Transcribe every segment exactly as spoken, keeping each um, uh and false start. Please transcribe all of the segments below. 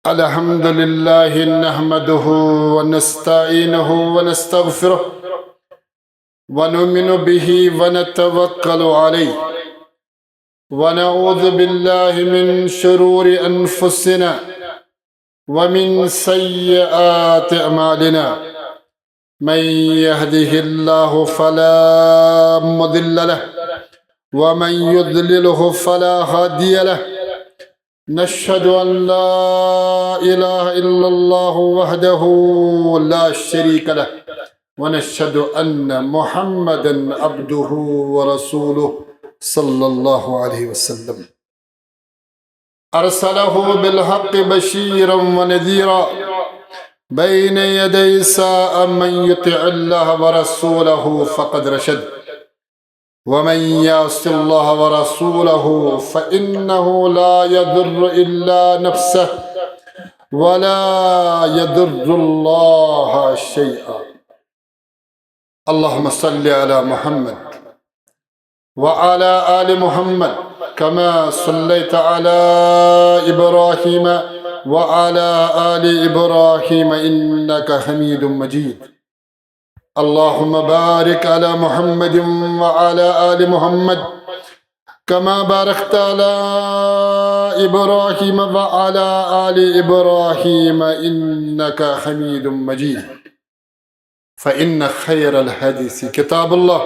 الحمد لله نحمده ونستعينه ونستغفره ونؤمن به ونتوكل عليه ونعوذ بالله من شرور أنفسنا ومن سيئات أعمالنا. من يهده الله فلا مضل له ومن يضلله فلا هادي له. نشهد أن لا إله إلا الله وحده لا شريك له ونشهد أن محمدا عبده ورسوله صلى الله عليه وسلم. أرسله بالحق بشيرا ونذيرا بين يدي الساعة. من يطع الله ورسوله فقد رشد ومن يعص الله ورسوله فإنه لا يضر إلا نفسه ولا يضر الله شيئا. اللهم صل على محمد وعلى آل محمد كما صليت على إبراهيم وعلى آل إبراهيم إنك حميد مجيد. اللهم بارك على محمد وعلى آل محمد كما باركت على إبراهيم وعلى آل إبراهيم إنك حميد مجيد. فإن خير الحديث كتاب الله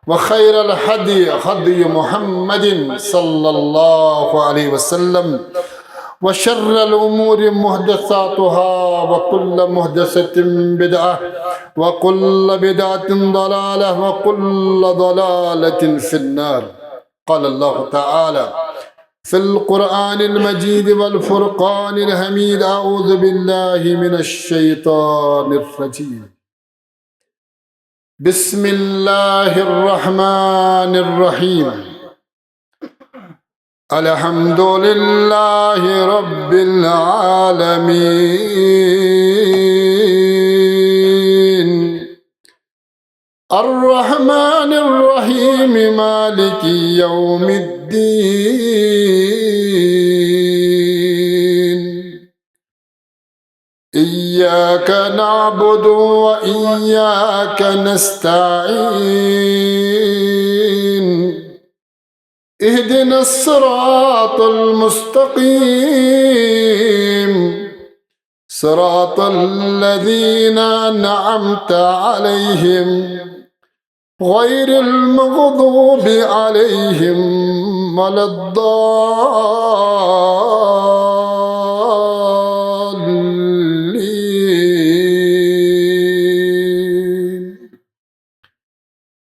وخير الهدي هدي محمد صلى الله عليه وسلم وشر الأمور محدثاتها وكل محدثة بدعة وكل بدعة ضلالة وكل ضلالة في النار. قال الله تعالى في القرآن المجيد والفرقان الحميد: أعوذ بالله من الشيطان الرجيم. بسم الله الرحمن الرحيم. الحمد لله رب العالمين. الرحمن الرحيم. مالك يوم الدين. إياك نعبد وإياك نستعين. اهدنا الصراط المستقيم. صراط الذين أنعمت عليهم غير المغضوب عليهم ولا الضالين.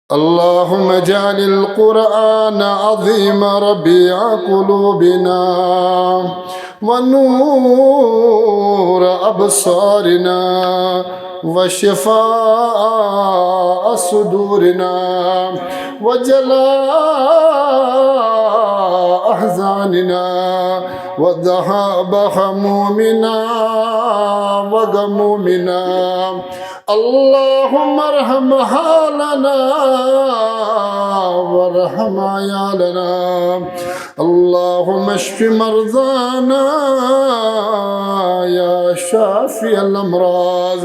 اللهم اجعل القرآن عظيم ربيع قلوبنا ونور أبصارنا وشفاء صدورنا وجلاء أحزاننا وذهاب همومنا وغمومنا. اللهم ارحم حالنا وارحم عيالنا. اللهم اشف مرضانا يا شافي الأمراض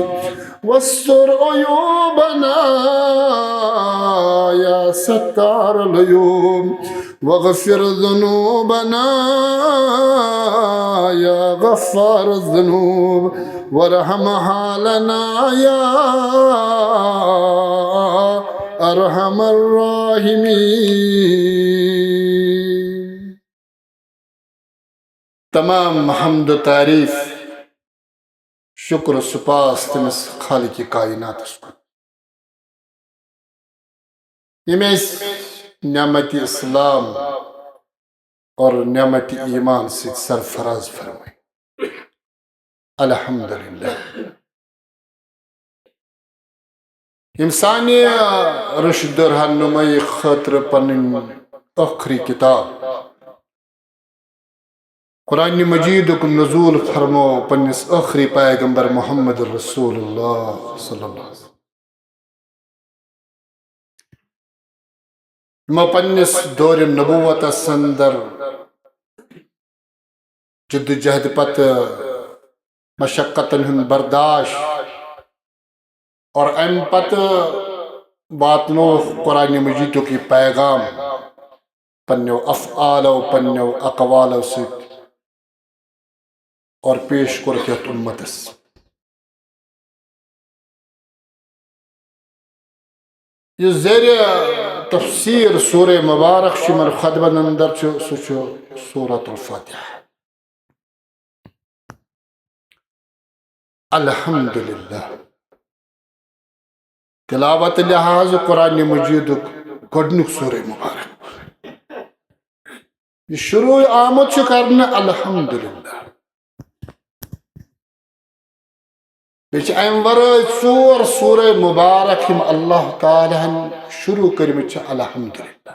واستر عيوبنا يا ستار العيوب واغفر ذنوبنا يا غفار الذنوب وارحم حالنا يا أرحم الراحمين. تمام حمد و تعریٖف، شُکر و سپاس تٔمِس خالقِ کائناتس کُن، ییٚمۍ اَسہِ نعمتِ اسلام اور نعمتِ ایمان سۭتۍ سرفراز فرمٲے۔ الحمدللہ۔ ییٚمۍ سانہِ رشد و رہنمائی خٲطرٕ پنٕنۍ ٲخری کتاب قرآن مجیدُک نزول فرمو پننِس ٲخری پیغمبر محمد رسول اللہ صلی اللہ علیہ وسلم۔ یِمو پننِس دورِ نبوتس اندر جدوجہد پتہٕ مشقتن ہُنٛد برداشت، اور امہِ پتہٕ واتنووُکھ قرآن مجیدُک یہِ پیغام پننیو افعالو، پننیو اقوالو سۭتۍ، اور پیش کوٚرُکھ یتھ امتس۔ یُس زیر تفسیر سورہ مبارک چھُ یِمن خطبن اندر چھُ، سُہ چھُ سورۃ الفاتحہ۔ الحمدللہ۔ تلاوت لحاظ قرآن مجیدُک گۄڈنیُک سورہ مبارک۔ یہِ شروع آمُت چھُ کرنہٕ الحمدللہ۔ بیٚیہِ چھِ اَمہِ ورٲے ژور سورہ مبارک یِم اللہ تعالیٰ ہن شروع کٔرمٕتۍ چھِ الحمدللہ۔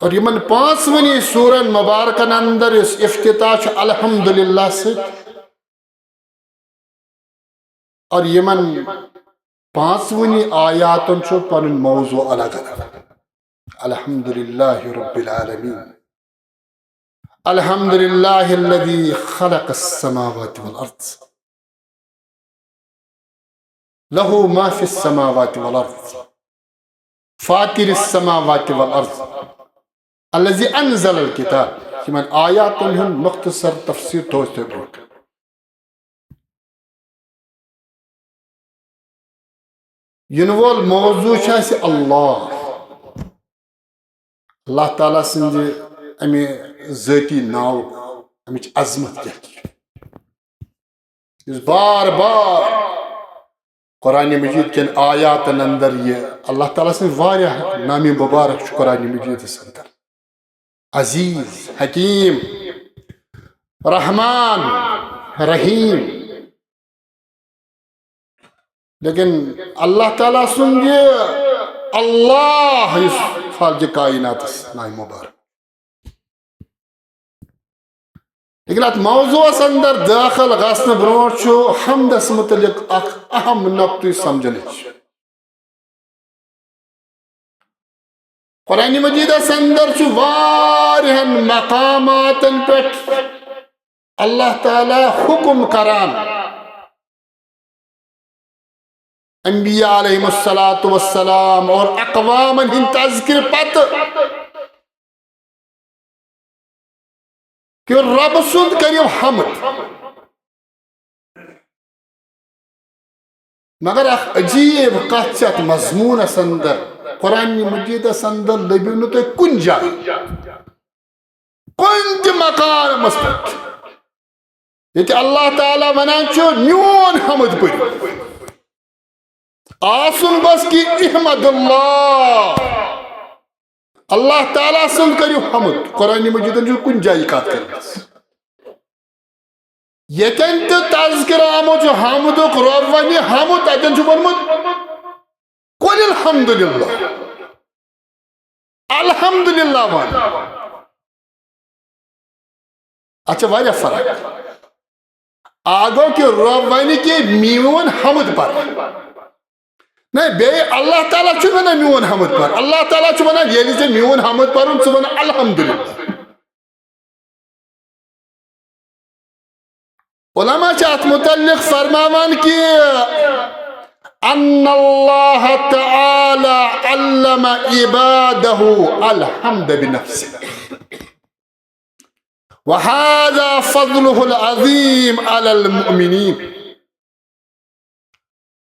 اور یِمن پانٛژوٕنی سورن مبارکن اندر یُس افتتاح چھُ الحمدللہ سۭتۍ، اور یِمن پانٛژوٕنی آیاتن چھُ پنُن موضوع الگ الگ۔ الحمدللہ رب العالمین۔ الحمدللہ الذی خلق السماوات والارض۔ لہ ما فی السماوات والارض۔ فاطر السماوات والارض۔ الذی انزل الکتاب۔ یِمن آیاتن ہُنٛد مختصر تفسیر تھوو أسۍ تۄہہِ برونٛٹھ۔ یِنہٕ وول موضوع چھُ اَسہِ اللہ۔ اللہ تعالیٰ سٕنٛدِ اَمہِ ذٲتی ناوُک، اَمِچ عظمت کیٛاہ چھِ؟ یُس بار بار قرآن مجید کٮ۪ن آیاتن اندر یہِ اللہ تعالیٰ سٕنٛدۍ واریاہ نامی مبارک چھُ قرآن مجیدس اندر۔ عزیز، حکیم، رحمان، رحیم۔ لیکن اللہ تعالیٰ سُنٛد یہِ اللہ یُس خالق کائناتس ناوِ مبارک۔ لیکن اتھ موضوعس اندر دٲخل گژھنہٕ برونٛٹھ چھُ حمدس متعلق اکھ اہم نقطہٕ سمجھنٕچ۔ قرآن مجیدس اندر چھُ واریاہن مقاماتن پٮ۪ٹھ اللہ تعالیٰ حکم کران۔ انبیاء علیہم الصلوۃ والسلام اور اقوامن ہٕنٛدِ تذکرٕ پتہٕ کہ رب سُنٛد کٔرِو حمد۔ مگر اکھ عجیب کتھ چھِ اتھ مضموٗنس اندر، قرآن مجیدس اندر لٔبِو نہٕ تُہۍ کُنہِ جایہِ، کُنہِ تہِ مقامس پٮ۪ٹھ، ییٚتہِ اللہ تعالیٰ ونان چھُ، "میون حمد پٔرِو۔" آسُن بس کہ احمد اللہ، اللہ تعالیٰ سُنٛد کٔرِو حمد۔ قرآن مجیدن چھُ کُنہِ جایہِ یہِ کتھ کٔرمٕژ۔ ییٚتٮ۪ن تہِ تذکرٕ آمُت چھُ حمدُک، رب ونہِ حمد، تتٮ۪ن چھُ ووٚنمُت، "قل الحمدللہ، الحمدللہ" ون۔ اتھ چھِ واریاہ فرق۔ اکھ گوٚو کہ رب ونہِ کہ میون حمد پر۔ نہ، بیٚیہِ اللہ تعالیٰ چھُنہٕ ونان میون حمد پر۔ اللہ تعالیٰ چھُ ونان، ییٚلہِ ژےٚ میون حمد پرُن، ژٕ وَن الحمدللہ۔ علماء چھِ اتھ متعلق فرماوان کہ ان اللہ تعالیٰ علم عبادہ الحمد بنفسہ۔ وهذا فضله العظيم على المؤمنين۔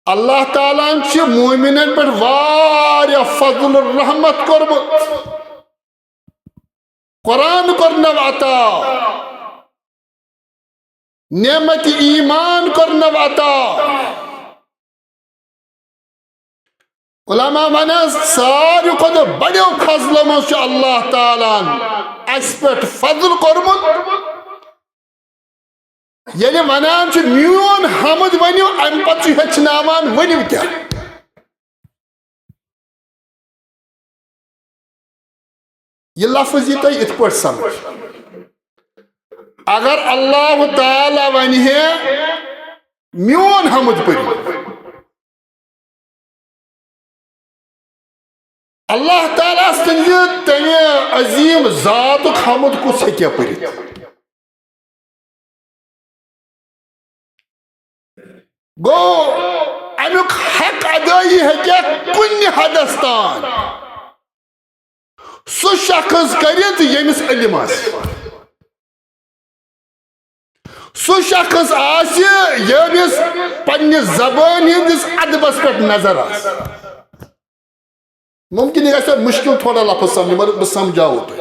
اللہ تعالیٰ ہن چھِ مومنن پٮ۪ٹھ واریاہ فضل و رحمت کوٚرمُت۔ قرآن کوٚرنو عطا، نعمت ایمان کوٚرنو عطا۔ علماء ونان، ساروی کھۄتہٕ بڑیو فضلو منٛز چھُ اللہ تعالیٰ ہن اسہِ پٮ۪ٹھ فضل کوٚرمُت۔ ییٚلہِ ونان چھُ، "میون حمد ؤنِو"، امہِ پتہٕ چھُ ہیٚچھناوان، "ؤنِو کیٛاہ؟" یہِ لفظ یی تۄہہِ یِتھ پٲٹھۍ سمجھ۔ اگر اللہ تعالیٰ ونہِ ہے، "میون حمد پٔرِو"، اللہ تعالیٰ سٕنٛدِ تمہِ عظیٖم ذاتُک حمد کُس ہیٚکہِ پٔرِتھ؟ گوٚو، امیُک حق ادٲیی ہیٚکہِ کُنہِ حدس تام سُہ شخص کٔرِتھ ییٚمِس علم آسہِ۔ سُہ شخص آسہِ ییٚمِس پننہِ زبٲنۍ ہٕنٛدِس ادبس پٮ۪ٹھ نظر آسہِ۔ ممکن یہِ گژھِ مُشکِل تھوڑا لفظ سمجھُن، مگر بہٕ سمجھاوو تۄہہِ۔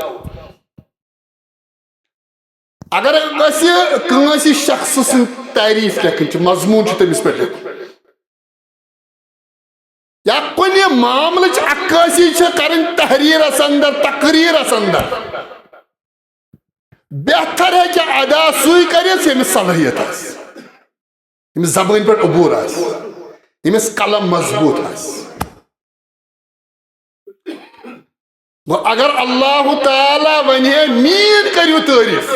اگر أسۍ کٲنٛسہِ شخص سٕنٛز تعریٖف لیکھٕنۍ چھِ، مضموٗن چھُ تٔمِس پٮ۪ٹھ لیکھُن، یا کُنہِ معاملٕچ عکٲسی چھِ کرٕنۍ تحریٖرس اندر، تقریٖرس اندر، بہتر ہیٚکہِ ادا سُے کٔرِتھ ییٚمِس صلٲحیت آسہِ، ییٚمِس زبٲنۍ پٮ۪ٹھ عبوٗر آسہِ، ییٚمِس قلم مضبوٗط آسہِ۔ گوٚو، اگر اللہ تعالیٰ ونہِ ہے، "میٲنۍ کٔرِو تعریٖف"،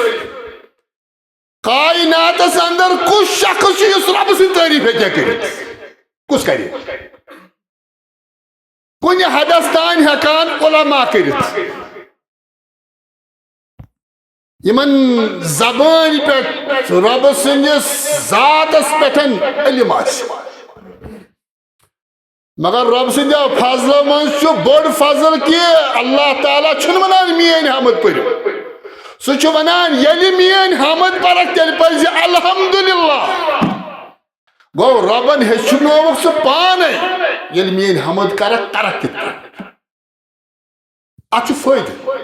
کائناتس اندر کُس شخص چھُ یُس رۄبہٕ سٕنٛز تعریٖف ہیٚکہِ کٔرِتھ؟ کُس کرِ؟ کُنہِ حدس تام ہیٚکان علماء کٔرِتھ، یِمن زبٲنۍ پٮ۪ٹھ رۄبہٕ سٕنٛدِس ذاتس پٮ۪ٹھ علم آسہِ۔ مگر رۄب سٕنٛدیو فضلو منٛز چھُ بوٚڑ فضل کہِ اللہ تعالیٰ چھُنہٕ ونان، "میٲنۍ حمد پٔرِو"۔ سُہ چھُ ونان، "ییٚلہِ میٲنۍ حمد پرکھ، تیٚلہِ پٔرزِ الحمدللہ۔" گوٚو، رۄبن ہیٚچھنووُکھ ژٕ پانے، ییٚلہِ میٲنۍ حمد کرکھ، کرکھ کِتھ پٲٹھۍ؟ اتھ چھُ فٲیدٕ۔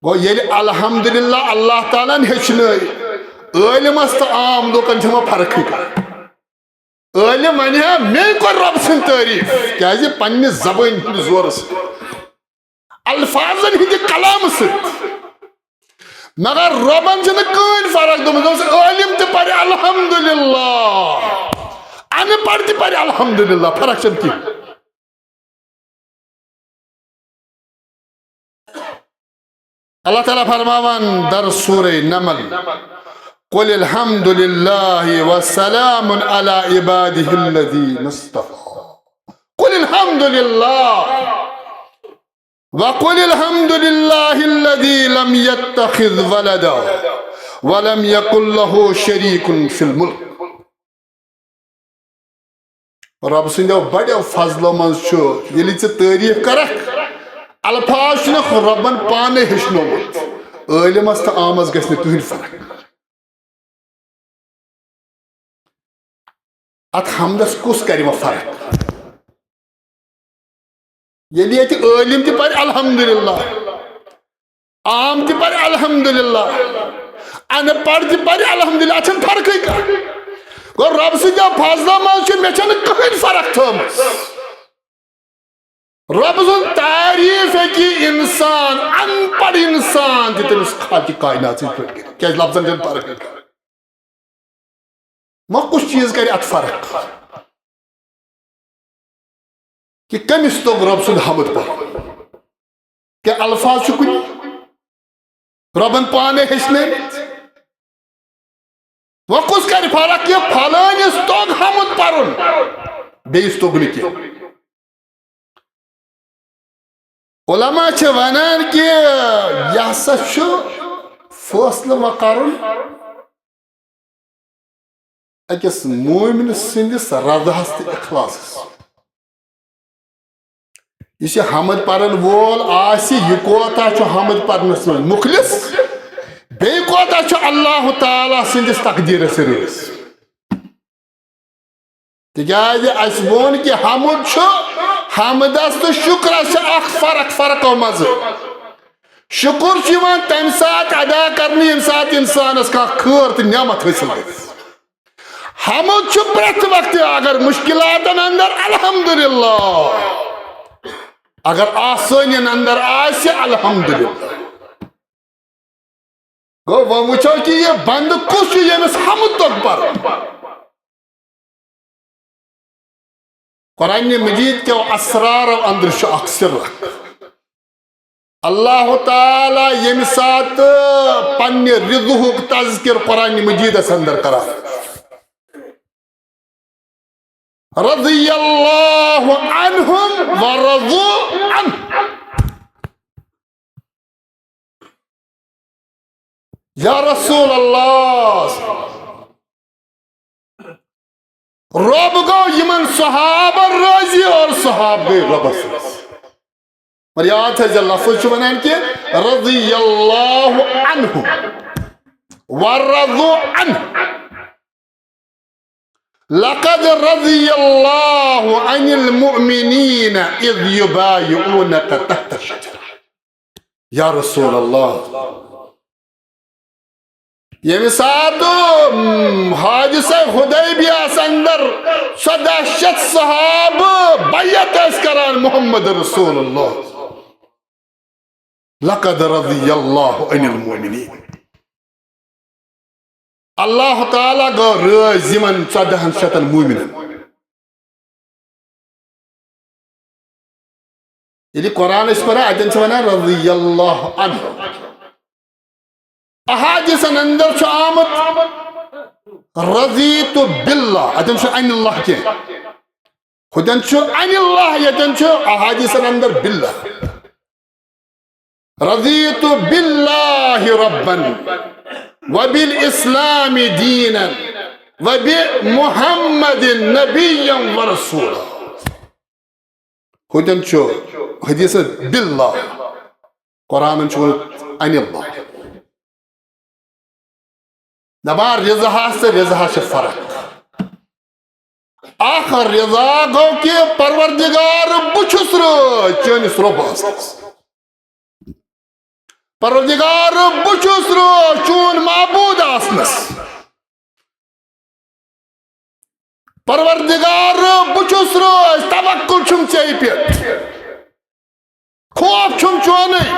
گوٚو، ییٚلہِ الحمدللہ اللہ تعالیٰ ہن ہیٚچھنٲے، عٲلمس تہٕ عام لوٗکن چھِ وۄنۍ فرقٕے کانٛہہ۔ عٲلم ونہِ ہا، "مےٚ کوٚر رۄب سٕنٛز تعریٖف"، کیازِ پننہِ زبٲنۍ ہٕنٛدِ زورٕ سۭتۍ، الفاظن ہٕنٛدِ کلامہٕ سۭتۍ۔ مگر رۄبن چھنہٕ کٕہٕنۍ فرق۔ دوٚپمُت اوس، عٲلم تہِ پرِ الحمدللہ، ان پڑھ تہِ پرِ الحمدللہ، فرق چھنہٕ کینٛہہ۔ اللہ تعالیٰ فرماوان در سورہ نمل، "قل الحمد للہ وسلام علی عبادہ الذین اصطفی۔" قل الحمد للہ، وقل الحمد للہ الذی لم یتخذ ولدا ولم یکن لہ شریک فی الملک۔ رۄب سٕنٛدیو بڑیو فضلو منٛز چھُ، ییٚلہِ ژٕ تعریٖف کرکھ، الفاظ چھُنکھ رۄبن پانے ہیٚچھنومُت، عٲلمس تہٕ عامس گژھِ نہٕ کٕہٕنۍ فرق۔ اتھ حمدس کُس کرِ وۄنۍ فرق؟ ییٚلہِ ییٚتہِ عٲلم تہِ پرِ الحمدللہ، عام تہِ پرِ الحمدللہ، ان پڑھ تہِ پرِ الحمدللہ، اتھ چھنہٕ فرقٕے کانٛہہ۔ گوٚو، رۄب سٕنٛدیو فضلو منٛز چھُ، مےٚ چھنہٕ کٕہٕنۍ فرق تھٲومٕژ۔ رۄب سُنٛد تعریٖف ہیٚکہِ انسان، ان پڑھ انسان تہِ تٔمِس خالقِ کائنات سٕنٛدۍ پٲٹھۍ کٔرِتھ، کیازِ لفظن چھنہٕ فرق۔ وۄنۍ کُس چیٖز کرِ اتھ فرق؟ کہِ کٔمِس توٚگ رۄب سُنٛد حمد پرُن؟ کیٛاہ الفاظ چھِ کُنہِ؟ رۄبن پانے ہیٚچھنٲومٕتۍ۔ وۄنۍ کُس کرِ فرق یہِ فلٲنِس توٚگ حمد پرُن، بیٚیِس توٚگ نہٕ کینٛہہ؟ علماء چھِ ونان کہِ یہِ ہسا چھُ فٲصلہٕ وۄنۍ کرُن أکِس مومن سٕنٛدِس رضاہس تہٕ اخلاصس۔ یُس یہِ حمد پرن وول آسہِ، یہِ کوتاہ چھُ حمد پرنس منٛز مخلص، بیٚیہِ کوتاہ چھُ اللہ تعالیٰ سٕنٛدِس تقدیٖرس سۭتۍ رٲضۍ۔ تِکیٛازِ اَسہِ ووٚن کہِ حمد چھُ، حمدس تہٕ شُکرس چھِ اکھ فرق، فرقو منٛزٕ۔ شُکر چھُ یِوان تَمہِ ساتہٕ ادا کرنہٕ، ییٚمہِ ساتہٕ اِنسانس کانٛہہ خٲر تہٕ نعمت حٲصِل گژھِ۔ حمد چھُ پرٛٮ۪تھ وقتہٕ، اگر مُشکِلاتن اندر الحمدللہ، اگر آسٲنین اندر آسہِ الحمدللہ۔ گوٚو، وۄنۍ وٕچھو کہِ یہِ بندٕ کُس چھُ ییٚمِس حمد توٚگ پرُن۔ قرآن مجید کیو اسرارو اندر چھُ اکھ سر۔ اللہ تعالیٰ ییٚمہِ ساتہٕ پننہِ رضہُک تذکر قرآن مجیدس اندر کران، رضی اللہ عنہم و رضو عنہ۔ یا رسول اللہ، رب گوٚو یِمن صحابن رٲضی اور صحابہٕ گٔے رۄبس رٲضی۔ مگر یاد تھٲیزِ، لفظ چھُ ونان کہِ رضی اللہ عنہ و رضو عنہ۔ لقد رضی اللہ عن المؤمنین اذ یبایعونک تحت الشجرہ۔ یا رسول اللہ، ییٚمہِ ساتہٕ، م، حادثہ حدیبیہس اندر ژۄداہ شیٚتھ صحابہٕ بیعت ٲسۍ کران محمد رسول اللہ، لقد رضی اللہ عن المؤمنین، اللہ تعالیٰ گوٚو رٲضۍ یِمن ژۄدہن شیٚتن مومنن۔ ییٚلہِ قرآن أسۍ پران، اتٮ۪ن چھِ ونان رضی اللہ عنہ۔ احادیثن اندر چھُ آمُت رضیت باللہ، اتٮ۪ن چھُ عن اللہ کینٛہہ۔ ہُتٮ۪ن چھُ عن اللہ، ییٚتٮ۪ن چھُ احادیثن اندر باللہ۔ رضیت باللہ ربا وبالاسلام دینا وبمحمد نبیا ورسولا۔ ہُتٮ۪ن چھُ حدیث باللہ، قرآنن چھُ ووٚنمُت عن اللہ۔ دپان رضاہس تہٕ رضاہس چھِ فرق۔ اکھ رضا گوٚو کہِ پروردگار بہٕ چھُس رٲضۍ چٲنِس رۄبس۔ پروردگار بہٕ چھُس رٲضۍ چون معبود آسنس۔ پروردگار بہٕ چھُس رٲضۍ، توکل چھُم ژےٚ پٮ۪ٹھ، خوف چھُم چونُے،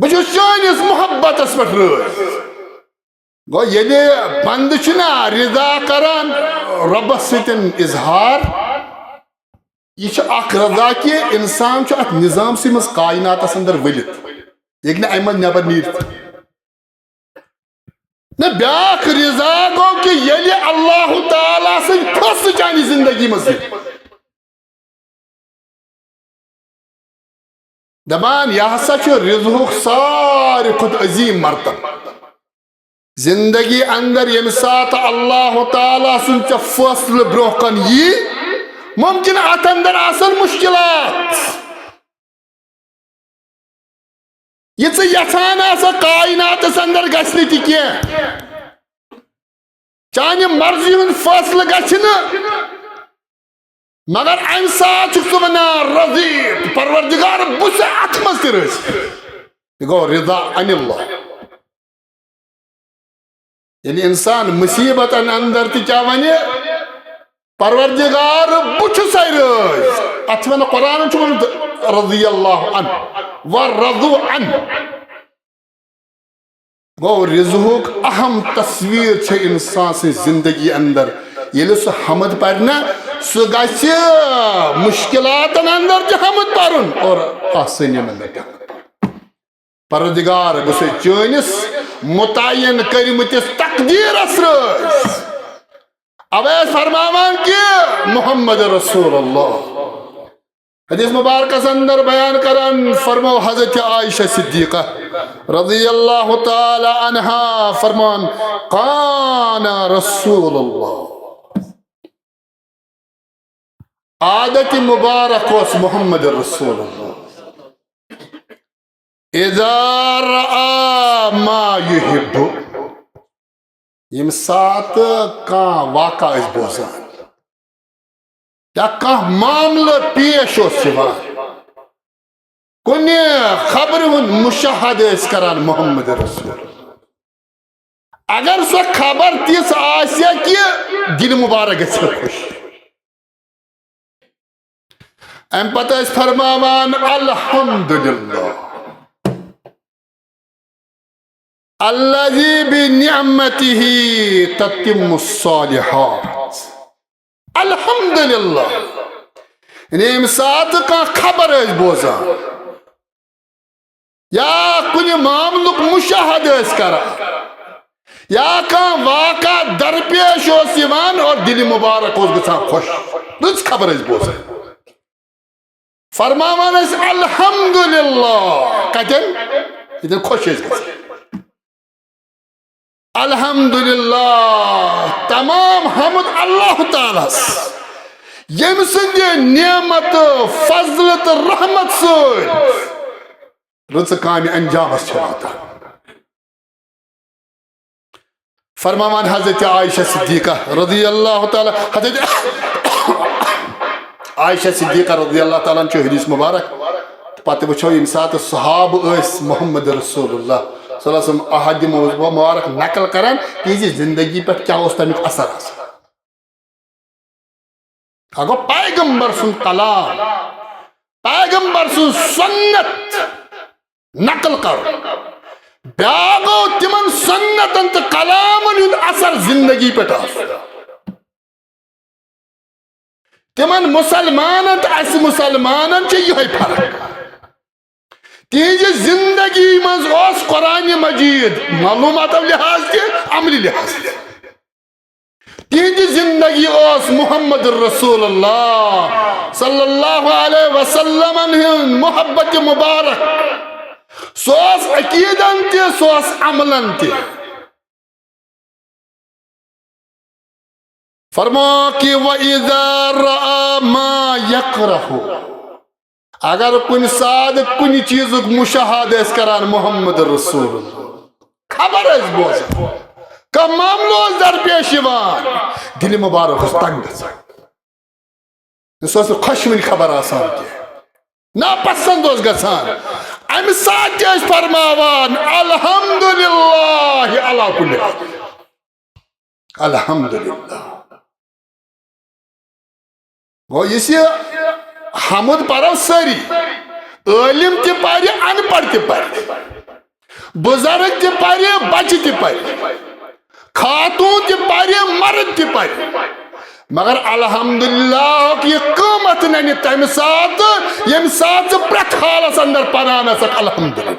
بہٕ چھُس چٲنِس محبتس پٮ۪ٹھ رٲضۍ۔ گوٚو، ییٚلہِ بندٕ چھُنہ رضا کران رۄبس سۭتۍ اظہار، یہِ چھُ اکھ رضا کہِ انسان چھُ اتھ نظامسٕے منٛز کائناتس اندر ؤلِتھ، یہِ ہیٚکہِ نہٕ امہِ منٛز نٮ۪بر نیٖرِتھ۔ نہ، بیاکھ رضا گوٚو کہِ ییٚلہِ اللہ تعالیٰ سٕنٛدۍ فٲصلہٕ چانہِ زندگی منٛز یِن۔ دپان، یہِ ہسا چھُ رضہُک ساروی کھۄتہٕ عظیٖم مرتبہٕ۔ زندگی اندر ییٚمہِ ساتہٕ اللہ تعالیٰ سُنٛد ژےٚ فٲصلہٕ برونٛہہ کُن یی، ممکن اتھ اندر آسن مشکلات۔ یہِ ژٕ یژھان آسکھ کائناتس اندر گژھِ نہٕ تہِ کینٛہہ۔ چانہِ مرضی ہُنٛد فٲصلہٕ گژھِ نہٕ، مگر امہِ ساتہٕ چھُکھ ژٕ ونان، رضیت، پروردگار، بہٕ چھُس اتھ منٛز تہِ رٲضۍ۔ یہِ گوٚو رضا عن اللہ۔ ییٚلہِ انسان مصیبتن اندر تہِ کیٛاہ ونہِ، پروردگار، بہٕ چھُسے رٲضۍ۔ اتھ چھِ ونان، قرآنن چھُ ووٚنمُت، رضی اللہ عنہ و رضو عنہ۔ گوٚو، رضہُک اہم تصویر چھِ انسان سٕنٛز زندگی اندر۔ ییٚلہِ سُہ حمد پرِ نہ، سُہ گژھِ مشکلاتن اندر تہِ حمد پرُن اور آسٲنین اندر تہِ حمد پرُن۔ پروردگار، بہٕ چھُسے چٲنِس متعین کٔرمٕتِس تقدیرس رٲضۍ۔ اویس فرماوان کہِ محمد رسول اللہ۔ حدیث مبارکس اندر بیان کران فرمو حضرت عائشہ صدیقہ رضی اللہ تعالی عنہا فرمان، کان رسول اللہ، عادت مبارک اوس محمد رسول اللہ، اذا رأى ما يحب، ییٚمہِ ساتہٕ کانٛہہ واقعہ ٲسۍ بوزان یا کانٛہہ معاملہٕ پیش اوس یِوان، کُنہِ خبرِ ہُنٛد مشاہدٕ ٲسۍ کران محمد رسول، اگر سۄ خبر تِژھ آسہِ کہِ دِل مبارک گژھِ ہا خۄش۔ امہِ پتہٕ ٲسۍ فرماوان، الحمدللہ الذی بنعمتہ تتم الصالحات۔ الحمدللہ، یعنی ییٚمہِ ساتہٕ کانٛہہ خبر ٲسۍ بوزان یا کُنہِ معاملُک مشاہدٕ ٲسۍ کران، یا کانٛہہ واقعہ درپیش اوس یِوان اور دِلہِ مُبارک اوس گژھان خۄش۔ رٕژ خبر ٲسۍ بوزان۔ فرماوان ٲسۍ الحمدللہ۔ کتٮ۪ن؟ ییٚتٮ۪ن خۄش ٲسۍ گژھان۔ الحمدللہ، تمام حمد اللہ تعالیٰ ہس، ییٚمہِ سٕنٛدِ نعمت، فضل تہٕ رحمت سۭتۍ رٕژٕ کامہِ انجامس چھِ واتان۔ فرماوان حضرت عائشہ صدیقہ رضی اللہ تعالیٰ، حضرت عائشہ صدیقہ رضی اللہ تعالیٰ عنہ چھُ حدیث مبارک۔ پتہٕ وٕچھو ییٚمہِ ساتہٕ صحابہٕ ٲسۍ محمد رسول اللہ صلی اللہ علیہ وسلم احادیث مبارک نقل کران، تِہنٛزِ زندگی پٮ۪ٹھ کیٛاہ اوس تمیُک اثر آسان۔ اکھ گوٚو پیغمبر سُنٛد کلام، پیغمبر سٕنٛز سنت نقل کرُن۔ بیٛاکھ گوٚو تِمن سنتن تہٕ کلامن ہُنٛد اثر زندگی پٮ۪ٹھ آسُن۔ تِمن مسلمانن تہٕ اسہِ مسلمانن چھِ یِہوٚے فرق۔ تِہنٛزِ زندگی منٛز اوس قرآن مجید معلوماتو لحاظ تہِ، عملی لحاظ تہِ۔ تِہنٛزِ زندگی اوس محمد رسول اللہ صلی اللہ علیہ وسلمن ہُنٛد محبت مبارک۔ سُہ اوس عقیدن تہِ، سُہ اوس عملن تہِ۔ فرمو کہ وَإِذَا رَأَى مَا يَكْرَهُ۔ اگر کُنہِ ساتہٕ کُنہِ چیٖزُک مُشاہدٕ ٲسۍ کران محمد رسول اللہ، خبر ٲسۍ بوزان، کانٛہہ معاملہٕ اوس درپیش یِوان، دِلہِ مُبارک اوس تنگ گژھان۔ سُہ اوس نہٕ خۄشوٕنۍ خبر آسان کینٛہہ، ناپسند اوس گژھان۔ امہِ ساتہٕ تہِ ٲسۍ فرماوان الحمدللہ علی کُلہِ حال۔ الحمدللہ۔ گوٚو، یُس یہِ حمد پرو سٲری، عٲلِم تہِ پرِ، ان پڑھ تہِ پرِ، بُزرگ تہِ پرِ، بچہِ تہِ پرِ، خاتوٗن تہِ پرِ، مرد تہِ پرِ، مگر الحمدللہ ہُک یہِ قۭمتھ ننہِ تمہِ ساتہٕ، ییٚمہِ ساتہٕ ژٕ پرٛٮ۪تھ حالس اندر پران آسکھ الحمدللہ۔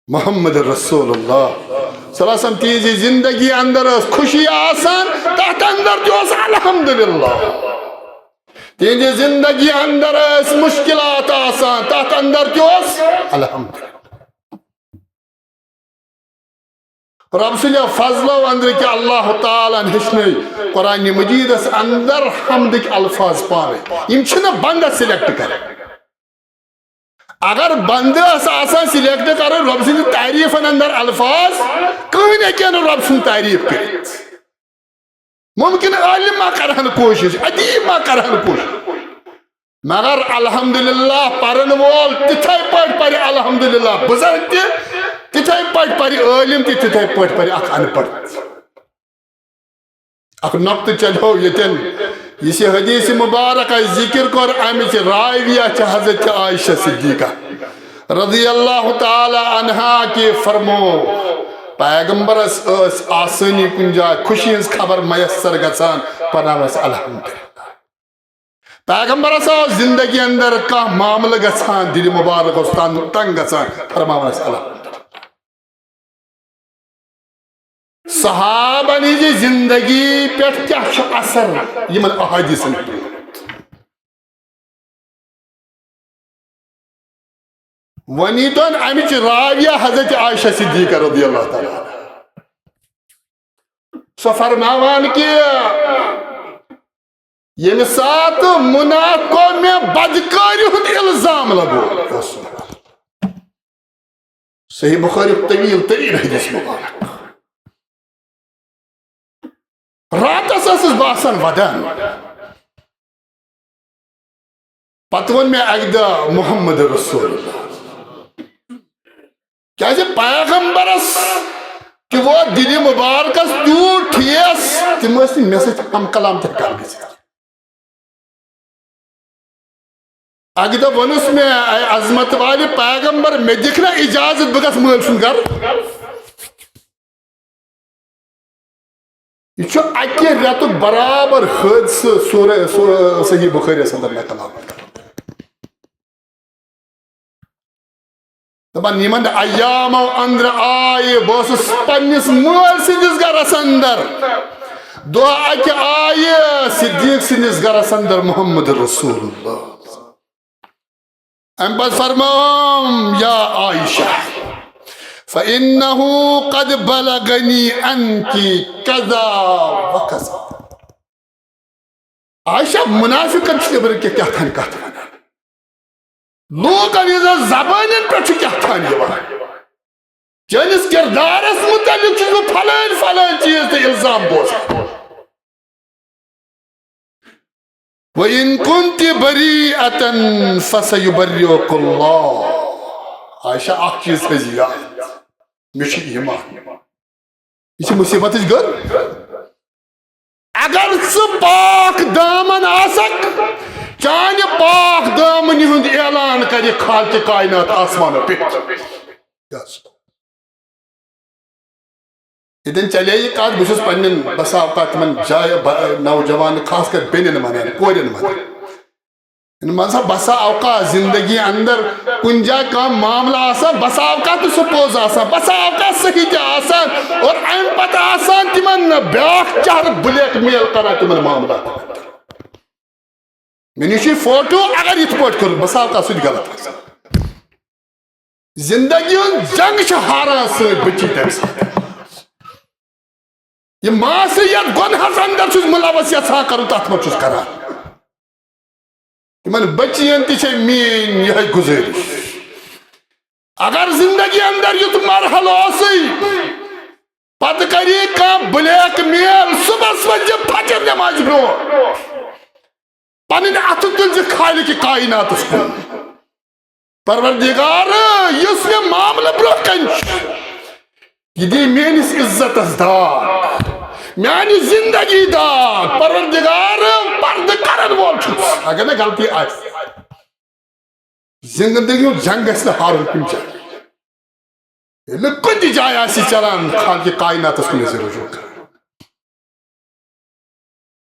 محمد رسول اللہ صلی اللہ علیہ وسلم، تِہنٛزِ زندگی اندر ٲس خوشی آسان، تتھ اندر تہِ اوس الحمدللہ۔ تِہنٛزِ زندگی اندر ٲسۍ مشکلات آسان، تتھ اندر تہِ اوس الحمدللہ۔ رب سٕنٛدیو فضلو اندر کہِ اللہ تعالیٰ ہن ہیٚچھنٲے قرآن مجیدس اندر حمدٕکۍ الفاظ پانے۔ یِم چھِنہٕ بندس سلیکٹ کران۔ اگر بندس آسان سلیکٹ کران رب سٕنٛدِ تعریفن اندر الفاظ، کٕہٕنۍ ہیٚکہِ نہٕ رب سُنٛد تعریف کٔرِتھ۔ ممکن عالم ما کرہن کوشش، ادیب ما کرہن کوشش، مگر الحمدللہ پرن وول تِتھے پٲٹھۍ پرِ الحمدللہ بُزرگ تہِ، تِتھے پٲٹھۍ پرِ عالم تہِ، تِتھے پٲٹھۍ پرِ اکھ ان پڑھ۔ اکھ نقطہٕ چلو ییٚتٮ۪ن، یُس یہِ حدیث مبارک اسہِ ذکر کوٚر، امِچ راویہ چھِ حضرت عائشہ صدیقہ رضی اللہ تعالی عنہا کہ فرمو، پیغمبرس ٲس آسٲنی کُنہِ جایہِ خوشی ہٕنٛز خبر میسر گژھان، پرناوان ٲس الحمدللہ۔ پیغمبرس اوس زندگی اندر کانٛہہ معاملہٕ گژھان، دِلہِ مبارک اوس تنگ، تنگ گژھان، فرماوان ٲسۍ الحمدللہ۔ صحابن ہٕنٛزِ زندگی پٮ۪ٹھ کیٛاہ چھُ اثر یِمن احادیثن پٮ۪ٹھ؟ وۄنۍ ییٖتو امِچ راویہ حضرت عائشہ صدیقہ رضی اللہ تعالیٰ عنہا۔ سۄ فرماوان کہ ییٚمہِ ساتہٕ منافقو مےٚ بدکٲری ہُنٛد الزام لگوو۔ صحیح بخاری طویل ترین حدیث مبارک۔ راتس ٲسٕس بہٕ آسان ودان۔ پتہٕ ووٚن مےٚ اکہِ دۄہ محمد رسول اللہ، کیازِ پیغمبرس تہِ ووت دِلہِ مبارکس تیوٗت ٹھیس، تِم ٲسۍ نہٕ مےٚ سۭتۍ ہم کلام تہِ ہٮ۪کان گٔژھِتھ۔ اکہِ دۄہ ووٚنُس مےٚ، "اے عظمت والہِ پیغمبر، مےٚ دِکھ نا اجازت، بہٕ گژھٕ مٲلۍ سُنٛد گرٕ؟" یہِ چھُ اکہِ رٮ۪تُک برابر حٲدثہٕ سورہ، سورہ صحیح بخاریَس اندر نقل آمُت۔ دپان، یِمن ایامو اندرٕ آیہِ، بہٕ اوسُس پننِس مٲلۍ سٕنٛدِس گرس اندر، دۄہ اکہِ آیہِ صدیق سٕنٛدِس گرس اندر محمد رسول اللہ۔ امہِ پتہٕ فرمٲوم، یا عائشہ، فإنه قد بلغني عنك كذا وكذا۔ عائشہ، منافقن چھِ نیٚبرٕ کینٛہہ کیٛاہ تام کتھ ونان۔ لوٗکن ہٕنٛزن زبٲنٮ۪ن پٮ۪ٹھ چھُ کیٛاہ تام یِوان۔ چٲنِس کردارس متعلق چھُس بہٕ فلٲنۍ فلٲنۍ چیٖز تہٕ الزام بوزان۔ وَإِن كُنتِ بَرِيئَةً فَسَيُبَرِّئُكِ اللَّهُ۔ عائشہ، اکھ چیٖز تھٲیزِ یاد، مےٚ چھُ ایمان۔ یہِ چھِ مصیبتٕچ گٔر۔ اگر ژٕ پاک دامن آسکھ، چانہِ پاک دامنہِ ہُنٛد اعلان کرِ خالق کائنات آسمانو پٮ۪ٹھ۔ یتٮ۪ن چلے یہِ کتھ، بہٕ چھُس پننٮ۪ن بسا اوقات تِمن جایہِ ب-، نوجوان، خاص کر بیٚنٮ۪ن ونان، کورٮ۪ن ونان۔ یِمن سا بسا اوقات زندگی اندر کُنہِ جایہِ کانٛہہ معاملہٕ آسان، بسا اوقات نہٕ سُہ پوٚز آسان، بسا اوقات صحیح تہِ آسان، اور امہِ پتہٕ آسان تِمن بیاکھ چہرٕ بلیک میل کران تِمن معاملاتن اندر۔ مےٚ نِش چھُ فوٹو، اگر یِتھ پٲٹھۍ کوٚرُکھ، بسا اوقات سُہ تہِ غلط آسان۔ زندگی ہُنٛد جنگ چھِ ہاران سٲنۍ بچی تمہِ ساتہٕ۔ یہِ معصیت گۄنہس اندر چھُس ملوث یژھان کرُن، تتھ منٛز چھُس کران۔ تِمن بچین تہِ چھے میٲنۍ یِہے گُزٲرِش۔ اگر زندگی اندر یُتھ مرحلہٕ اوسُے، پتہٕ کری کانٛہہ بلیک میل، صبحس ؤتھۍ زِ فجر نمازِ برونٛہہ پنٕنۍ اتھٕ تُلۍ زِ خالق کائناتس کُن۔ پروردگار، یُس مےٚ معاملہٕ برونٛہہ کنہِ چھُ، یہِ دی میٲنِس عزتس داغ، میانہِ زندگی داغ۔ پروردگار، پردٕ کرن وول چھُس، اگر نہٕ غلطی آسہِ۔ زندگی ہُنٛد جنگ گژھِ نہٕ ہارُن کُنہِ جایہِ۔ ییٚلہِ نہٕ کُنہِ تہِ جایہِ آسہِ چلان، خالق کائناتس کُن آسہِ رجوع کران۔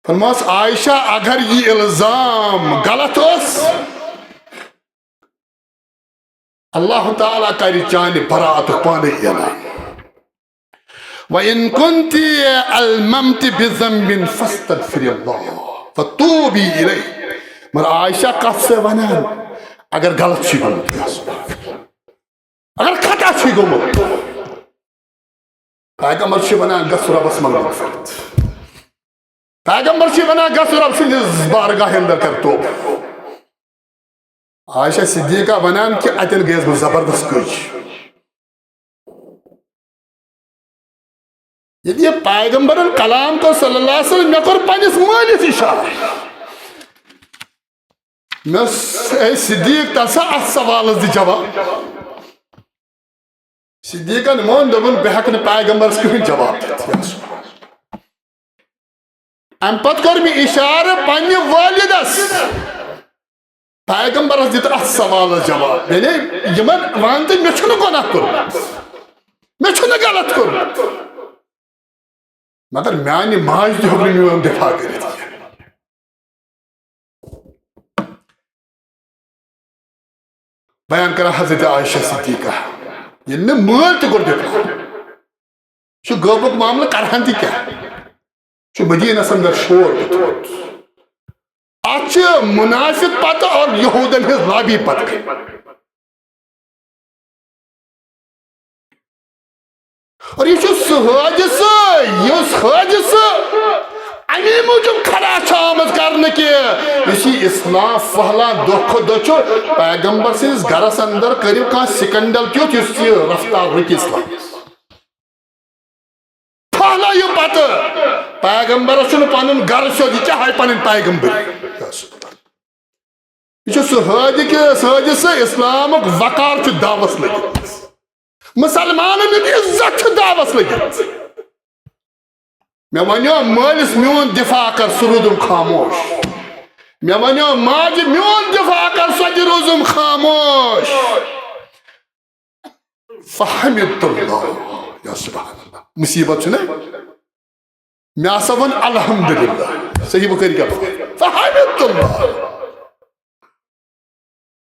فرماس عائشہ، اگر یہِ الزام غلط اوس، اللہ تعالیٰ کرِ چانہِ براتُک پانے اعلان۔ وَإِن كُنتِ أَلْمَمْتِ بِذَنْبٍ فَاسْتَغْفِرِي اللَّهَ وَتُوبِي إِلَيْهِ۔ مگر عائشہ کتھ چھِ ونان، اگر غلط چھُ گوٚمُت، اگر خطا چھُ گوٚمُت، پیغمبر چھُ ونان، گژھ رۄبس منٛگ مغفرت۔ پیغمبر چھُ ونان، گژھ رۄب سٕنٛدِس بارگاہ اندر کر توبہٕ۔ عائشہ صدیقہ ونان کہِ اتٮ۪ن گٔیس بہٕ زبردست کٔج۔ ییٚلہِ یہِ پیغمبرن کلام کوٚر صلی اللہ علیہ وسلم، مےٚ کوٚر پننِس مٲلِس اشارٕ۔ مےٚ اوس، اے صدیق، تسا اتھ سوالس دِ جواب۔ صدیقن مون، دوٚپُن، بہٕ ہٮ۪کہٕ نہٕ پیغمبرس کٕہٕنۍ جواب دِتھ۔ یا رسول اللہ۔ امہِ پتہٕ کوٚر مےٚ اشارٕ پننہِ والدس۔ پیغمبرس دِتھ اتھ سوالس جواب۔ یعنی یِمن ون تہٕ مےٚ چھُنہٕ گۄناہ کوٚرمُت، مےٚ چھُنہٕ غلط کوٚرمُت، مگر میانہِ ماجہِ تہِ ہیوٚک نہٕ میون دفاع کٔرِتھ کینٛہہ۔ بیان کران حضرت عائشہ صدیقہ، ییٚلہِ نہٕ مٲلۍ تہِ کوٚر دفاع، چھُ غٲبُک معاملہٕ کرہن تہِ کیٛاہ؟ چھُ مدینس اندر شور دیُتمُت۔ اتھ چھِ منافق پتہٕ اور یہودن ہٕنٛز لابی پتہٕ۔ اور یہِ چھُ سُہ حٲدثہٕ، یُس حٲدثہٕ اَمی موٗجوٗب کھڑا چھُ آمُت کرنہٕ کہِ یُس یہِ اسلام پھٔہلان دۄہ کھۄتہٕ دۄہ چھُ، پیغمبر سٕنٛدِس گرس اندر کٔرِو کانٛہہ سکینڈل تیُتھ یُس یہِ رفتار رُکہِ اسلام۔ پھٔہلٲیِو پتہٕ۔ پیغمبرس چھُنہٕ پنُن گرٕ سیوٚد، یہِ کیٛاہ ہاوِ پنٕنۍ پیغمبری؟ یہِ چھُ سُہ حٲدِ کہِ، سُہ حٲدِ سُہ اسلامُک وقار چھُ داوس لٔگِتھ۔ مسلمانن ہُنٛد عزت چھُ داوس لٔگِتھ۔ مےٚ ونیو مٲلِس میون دفاع کر، سُہ روٗدُم خاموش۔ مےٚ ونیو ماجہِ میون دفاع کر، سۄ تہِ روٗزُم خاموش۔ فحمدت اللہ۔ یا سبحان اللہ۔ مصیبت چھُ نہ؟ مےٚ ہسا ووٚن الحمدللہ۔ صحیح بخاری کیٛاہ ووٚن؟ فحمدت اللہ۔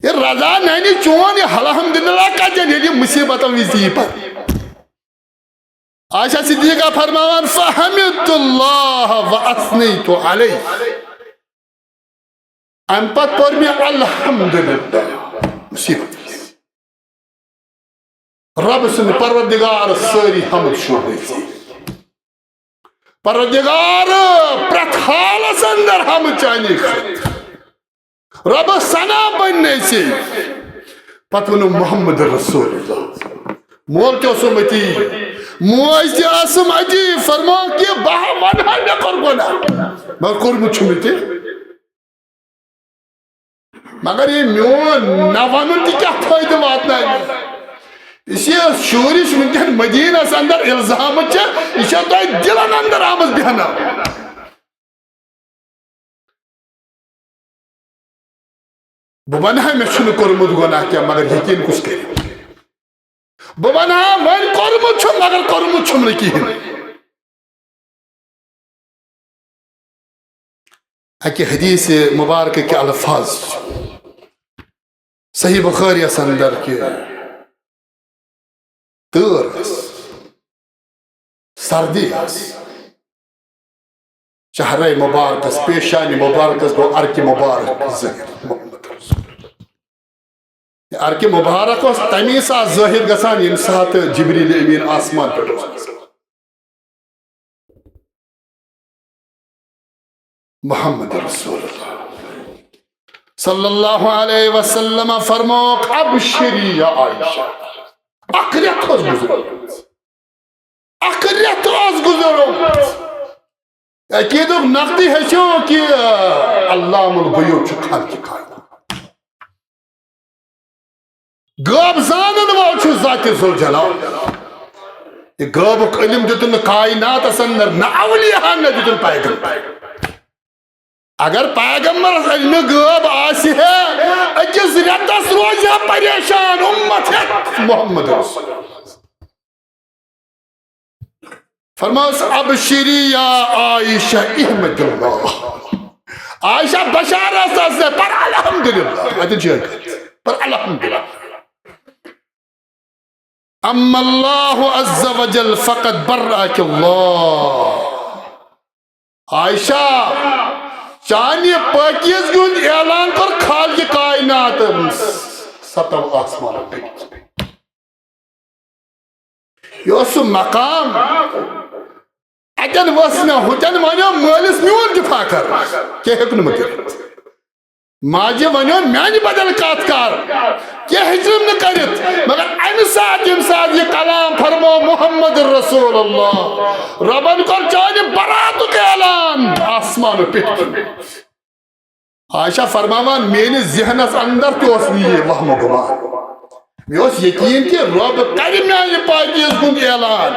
یہِ رضا ننہِ چون یہِ الحمدللہ کتٮ۪ن، ییٚلہِ یہِ مصیبتن وِزِ یی پتہٕ؟ عائشہ صدیقہ فرماوان، فحمدت اللہ و اثنیت علیہ۔ امہِ پتہٕ پوٚر مےٚ الحمدللہ۔ مصیبت۔ رب سٕنٛدِ پروردگار سٲری حمد شُکر ژےٚ۔ پروردگار پرٛٮ۪تھ حالس اندر حمد چانی خٲطرٕ۔ رب ثنا بننے ژےٚ۔ پتہٕ ووٚنُم محمد رسول اللہ۔ مول تہِ اوسُم أتی، موج تہِ ٲسٕم أتی، فرموو کہِ بہٕ ہا ونہٕ ہا مےٚ کوٚر گۄناہ، مگر کوٚرمُت چھُم نہٕ تہِ۔ مگر یہِ میون نہ ونُن تہِ کیٛاہ فٲیدٕ واتناوِ؟ یُس یہِ شُرِس وٕنکٮ۪ن مدیٖنس اندر الزام چھِ، یہِ چھےٚ تۄہہِ دِلن اندر آمٕژ بیہناونہٕ۔ بہٕ ونہٕ ہا مےٚ چھُنہٕ کوٚرمُت گۄناہ کینٛہہ، مگر یقیٖن کُس کرِ؟ بہٕ ونہٕ ہا وۄنۍ کوٚرمُت چھُم، مگر کوٚرمُت چھُم نہٕ کِہیٖنۍ۔ اکہِ حدیث مبارکہ کہِ الفاظ چھِ صحیح بخاریس اندر کہِ تۭر ٲس، سردی ٲس، چہرے مبارکس، پیشانی مبارکس گوٚو عرقہِ مبارک ظٲہِر۔ محمد رسول۔ یہِ عرقہِ مبارک اوس تمی ساتہٕ ظٲہِر گژھان، ییٚمہِ ساتہٕ جبریل امین آسمان پٮ۪ٹھ اوس کھسان۔ محمد رسول اللہ صلی اللہ علیہ وسلم فرمووُکھ، ابشری یا عائشہ، اکھ رٮ۪تھ اوس گُزرومُت، اکھ رٮ۪تھ اوس گُزرومُت۔ عقیدُک نقدی ہیٚچھو کہِ علام الغیوب چھُ خالق کائنات۔ غٲب زانن وول چھُ ذاتِ ذوالجلال۔ یہِ غٲبُک علم دیُتُن نہٕ کائناتس اندر نہ اولیاہن، نہ دیُتُن پیغمبر۔ اگر پیغمبرس علمِ غٲب آسہِ ہے، أکِس رٮ۪تس روزِ ہا پریشان اُمت ہٮ۪تھ محمد رسول۔ فرماس، ابشری یا عائشہ، احمد اللہ۔ عائشہ بشارت ٲس، پر الحمدللہ۔ اتہِ چھِ پر الحمدللہ۔ اما اللہ عز وجل فقد برأک اللہ۔ عائشہ، چانہِ پاکیزگی ہُنٛد اعلان کوٚر خالق کائنات، ستو آسمانو پیٚٹھۍ۔ یہِ اوس سُہ مقام، اتٮ۪ن ؤژھ مےٚ، ہُتٮ۪ن ونیو مٲلِس میون دفاع کر، کینٛہہ ہیوٚک نہٕ مےٚ کٔرِتھ۔ ماجہِ ونیو میانہِ بدل کتھ کر، کینٛہہ ہیٚچِم نہٕ کٔرِتھ۔ مگر امہِ ساتہٕ، ییٚمہِ ساتہٕ یہِ کلام فرمو محمد رسول اللہ، ربن کوٚر چانہِ براتُک اعلان آسمانہٕ پیٚٹھۍ کِنۍ۔ عائشہ فرماوان، میٲنِس ذہنس اندر تہِ اوس نہٕ یہِ وہمہٕ گمان۔ مےٚ اوس یقین کہِ رۄب کرِ میانہِ پاکیزگی ہُنٛد اعلان،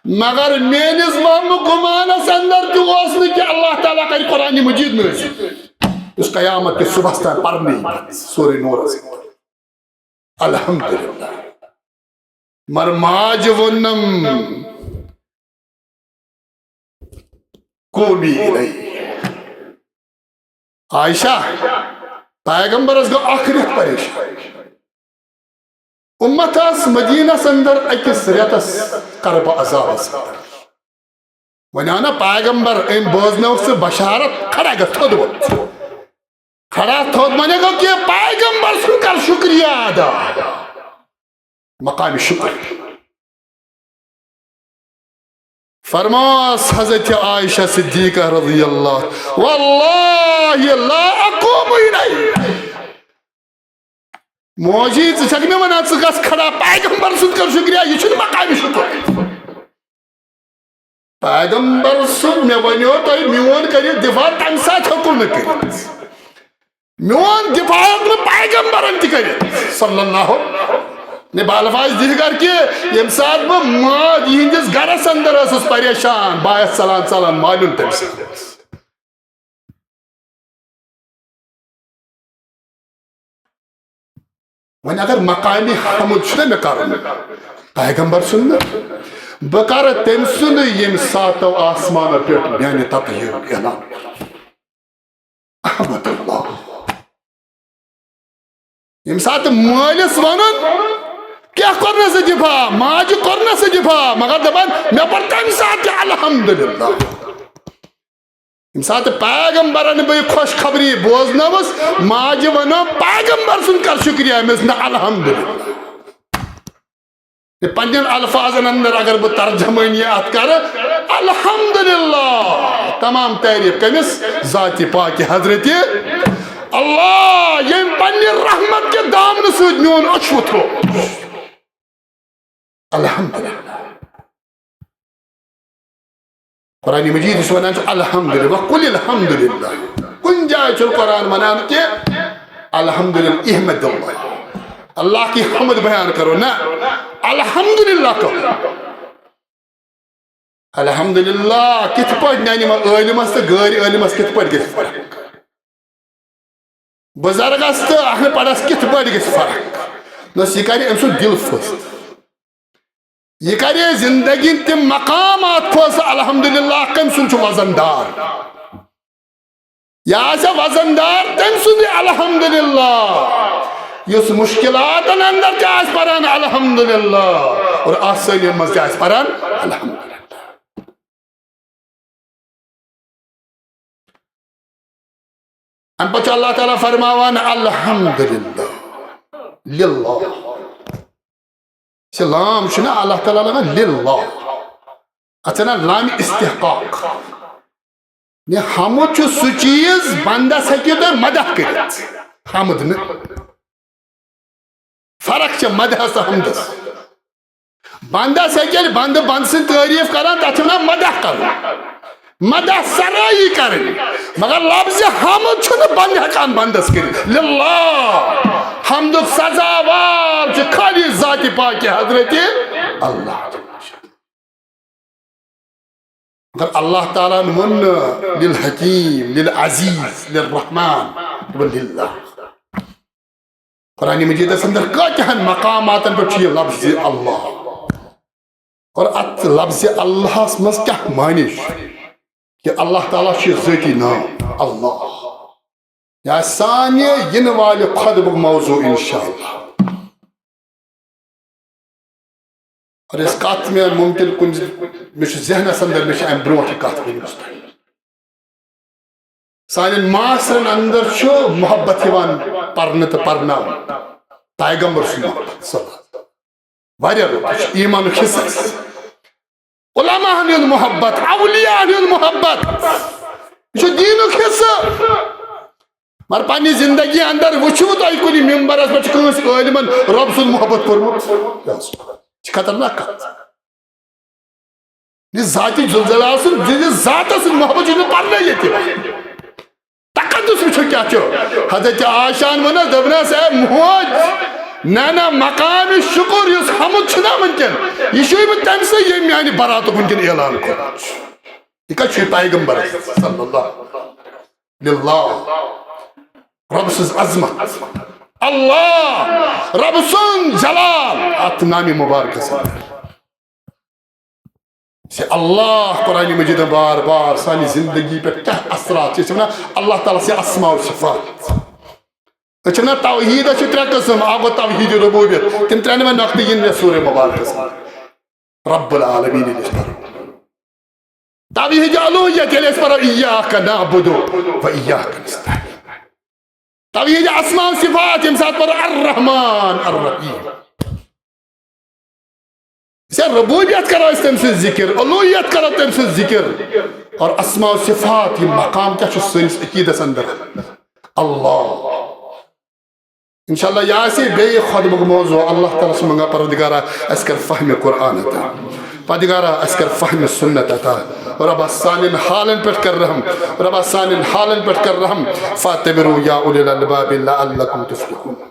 مگر میٲنِس وہمہٕ گمانس اندر تہِ اوس نہٕ کہِ اللہ تعالیٰ کرِ قرآن مجید نٲزِل، یُس قیامت کِس صبحس تام پرنہٕ یی پتہٕ سورہ نورس اندر۔ الحمدللہ۔ مگر ماجہِ ووٚننم، قومی الیہ۔ عائشہ، پیغمبرس گوٚو اکھ رٮ۪تھ پریشان۔ اُمت آس مدینس اندر أکِس رٮ۪تس کربہٕ عذابس اندر۔ وۄنۍ آو نا پیغمبر، أمۍ بوزنٲوٕکھ ژٕ بشارت، کھڑا گژھ تھوٚد وۄتھ۔ کھڑا تھوٚد معنی گوٚو کہِ پیغمبر سُنٛد کر شکریہ ادا۔ مقام شکر۔ فرماس حضرت عائشہ صدیقہ رضی اللہ، واللہ لا اقوم الیہ۔ موجی، ژٕ چھکھ مےٚ ونان، ژٕ گژھ کھڑا، پیغمبر سُنٛد کر شکریہ، یہِ چھُنہٕ مقام شکر۔ پیغمبر سُنٛد مےٚ ونیو تۄہہِ میون کٔرِو دفاع، تمہِ ساتہٕ ہیوٚکُن نہٕ کٔرِتھ۔ میون دفاع ہیوٚک نہٕ پیغمبرن تہِ کٔرِتھ، صلی اللہ۔ مےٚ بہٕ الفاظ دِتھ گر کہِ ییٚمہِ ساتہٕ بہٕ ماج یِہنٛدِس گرس اندر ٲسٕس پریشان، بہٕ آیس ژلان ژلان مالیُن تٔمۍ سٕنٛدِ۔ وۄنۍ اگر مقامِ حمد چھُ نہ مےٚ کرُن، پیغمبر سُنٛد نہٕ، بہٕ کرٕ تٔمۍ سُنٛدٕے ییٚمہِ ساتہٕ آسمانو پٮ۪ٹھ میانہِ تتہٕ یہِ اعلان۔ احمد اللہ۔ ییٚمہِ ساتہٕ مٲلِس وَنُن، کیٛاہ کوٚرنَس ژےٚ دِفاع؟ ماجہِ کوٚرنَس ژےٚ دِفاع، مگر دَپان، مےٚ پوٚر تَمہِ ساتہٕ تہِ الحمدللہ۔ ییٚمہِ ساتہٕ پیغمبرن بہٕ یہِ خۄشخبری بوزنٲوٕس، ماجہِ وَنو، پیغمبر سُنٛد کر شُکریہ، أمِس نہٕ الحمدللہ۔ تہٕ پننٮ۪ن الفاظن اندر اگر بہٕ ترجمٲنی اتھ کرٕ، الحمدللہ، تمام تعریف کٔمِس؟ ذاتِ پاکِ حضرتِ اللہ، ییٚمۍ پننہِ رحمت کہِ دامنہٕ سۭتۍ میون أچھ وُتھروو۔ الحمدللہ۔ قرآن مجیدس ونان چھُ الحمدللہ، وقل الحمدللہ۔ کُنہِ جایہِ چھُنہٕ قرآن ونان کہِ الحمدللہ، احمد اللہ، اللہ کی حمد بیان کرو، نہ، الحمدللہ کرو۔ الحمدللہ کِتھ پٲٹھۍ ننہِ وۄنۍ عٲلمس تہٕ غٲرِ عٲلمس کِتھ پٲٹھۍ گژھِ فرق؟ بزرگس تہٕ اہل پڑھس کِتھ پٲٹھۍ گژھِ فرق؟ نہ، یہِ کرِ أمۍ سُنٛد دِل فٲصلہٕ۔ یہِ کرِ زندگی ہٕنٛدۍ تِم مقامات فٲصلہٕ، الحمدللہ، کٔمۍ سُنٛد چھُ وزن دار۔ یہِ آسہِ وزن دار، تٔمۍ سُنٛد یہِ الحمدللہ۔ یُس مشکلاتن اندر تہِ آسہِ پران الحمدللہ، اور آسٲنی منٛز تہِ آسہِ پران الحمدللہ۔ امہِ پتہٕ چھُ اللہ تعالیٰ فرماوان، الحمدللہ، للہ۔ یہِ لام چھُنہ اللہ تعالیٰ لگان للہ، اتھ چھِ ونان لام استحقاق۔ یہِ حمد چھُ سُہ چیٖز، بندس ہیٚکِو تُہۍ مدح کٔرِتھ، حمد نہٕ۔ فرق چھےٚ مدحس تہٕ حمدس۔ بندس ہیٚکہِ ییٚلہِ بندٕ بندٕ سٕنٛز تعریف کران، تتھ چھِ ونان مدح کرُن، مدح سرٲیی کرٕنۍ۔ مگر لفظ حمد چھُنہٕ بندٕ ہیٚکان بندس کٔرِتھ۔ للہ، حمدُک سزاوار چھُ خالی ذاتِ پاکِ حضرتِ اللہ۔ مگر اللہ تعالیٰ ہن ووٚن نہٕ للحکیم، للعزیز، للرحمان، دوٚپُن للہ۔ قرآن مجیدس اندر کۭتیاہن مقاماتن پٮ۪ٹھ چھُ یہِ لفظ اللہ۔ اور اتھ لفظ اللہس منٛز کیٛاہ معنی چھُ؟ کہ اللہ تعالیٰ چھُ ذٲتی ناو اللہ۔ یا سانہِ یِنہٕ والہِ خطبُک موضوع انشاءاللہ۔ اور یۄس کتھ مےٚ ممکن کُنہِ زِ-، مےٚ چھُ ذہنس اندر، مےٚ چھِ امہِ برونٛٹھ یہِ کتھ ؤنمٕژ تۄہہِ۔ سانٮ۪ن معاشرن اندر چھُ محبت یِوان پرنہٕ تہٕ پرناونہٕ۔ پیغمبر سُنٛد محبت، صلی اللہ علیہ وسلم۔ واریاہ رُت، یہِ چھُ ایٖمانُک حصہٕ اَسہِ۔ علماء ہن ہُنٛد محبت، اولیاء ہن ہُنٛد محبت، یہِ چھُ دیٖنُک حصہٕ۔ مگر پننہِ زندگی اندر وٕچھِو تۄہہِ کُنہِ ممبرس پٮ۪ٹھ چھُ کٲنٛسہِ عٲلمن رۄب سُنٛد محبت کوٚرمُت؟ یہِ چھِ خطرناک کتھ۔ یہِ ذاتِ جلجلالہ سُنٛد، یہِ ذاتس سۭتۍ محبت چھُ نہٕ پرنَے ییٚتہِ۔ تقدس وٕچھِو کیٛاہ چھُ۔ حضرت عائشہ ہن ووٚنُس، دوٚپنس، اے موج، نہ، نہ، مقامِ شکر یُس حمد چھُنہ وٕنکٮ۪ن، یہِ چھُے بہٕ تٔمۍ سٕے، ییٚمۍ میانہِ براتُک وٕنکٮ۪ن اعلان کوٚرمُت چھُ۔ یہِ کتہِ چھُ یہِ پیغمبر صلی اللہ للہ؟ رۄب سٕنٛز عظمت، اللہ، رۄب سُنٛد جلال اتھ نامِ مبارکس اندر۔ زِ اللہ قرآن مجیدن بار بار سانہِ زندگی پٮ۪ٹھ کیٛاہ اثرات چھِ، أسۍ چھِ ونان اللہ تعالیٰ سٕنٛدۍ اسماء و صفات۔ أسۍ چھِ ونان توحیٖدس چھِ ترٛےٚ قٕسم، اکھ گوٚو توحیٖد ربوبیت، تِم ترٛٮ۪نوے نۄقطہٕ یِن مےٚ سورہ مبارکس منٛز۔ رب العالمین ییٚلہِ أسۍ پرو، توحیٖد الوہیت ییٚلہِ أسۍ پرو، ایاک نعبد و ایاک نستعین۔ توحیٖد اسماء و صفات ییٚمہِ ساتہٕ پرو الرحمن الرحیم۔ أسۍ ربوبیت کرو أسۍ تٔمۍ سٕنٛز ذکر، الوہیت کرو تٔمۍ سٕنٛز ذکر، اور اسماء و صفات یہِ مقام کیٛاہ چھُ سٲنِس عقیدس اندر؟ اللہ۔ انشاءاللہ یہِ آسہِ بیٚیہِ خطبُک موضوع۔ اللہ تعالیٰ سُنٛد منٛگا پروردگارا، اَسہِ کر فہمِ قرآن عطا۔ پروردگارا، اَسہِ کر فہمِ سنت عطا۔ ربا سانٮ۪ن حالن پٮ۪ٹھ کر رحم۔ ربا سانٮ۪ن حالن پٮ۪ٹھ کر رحم۔ فاعتبروا یا اولی الالباب لعلکم تفلحون۔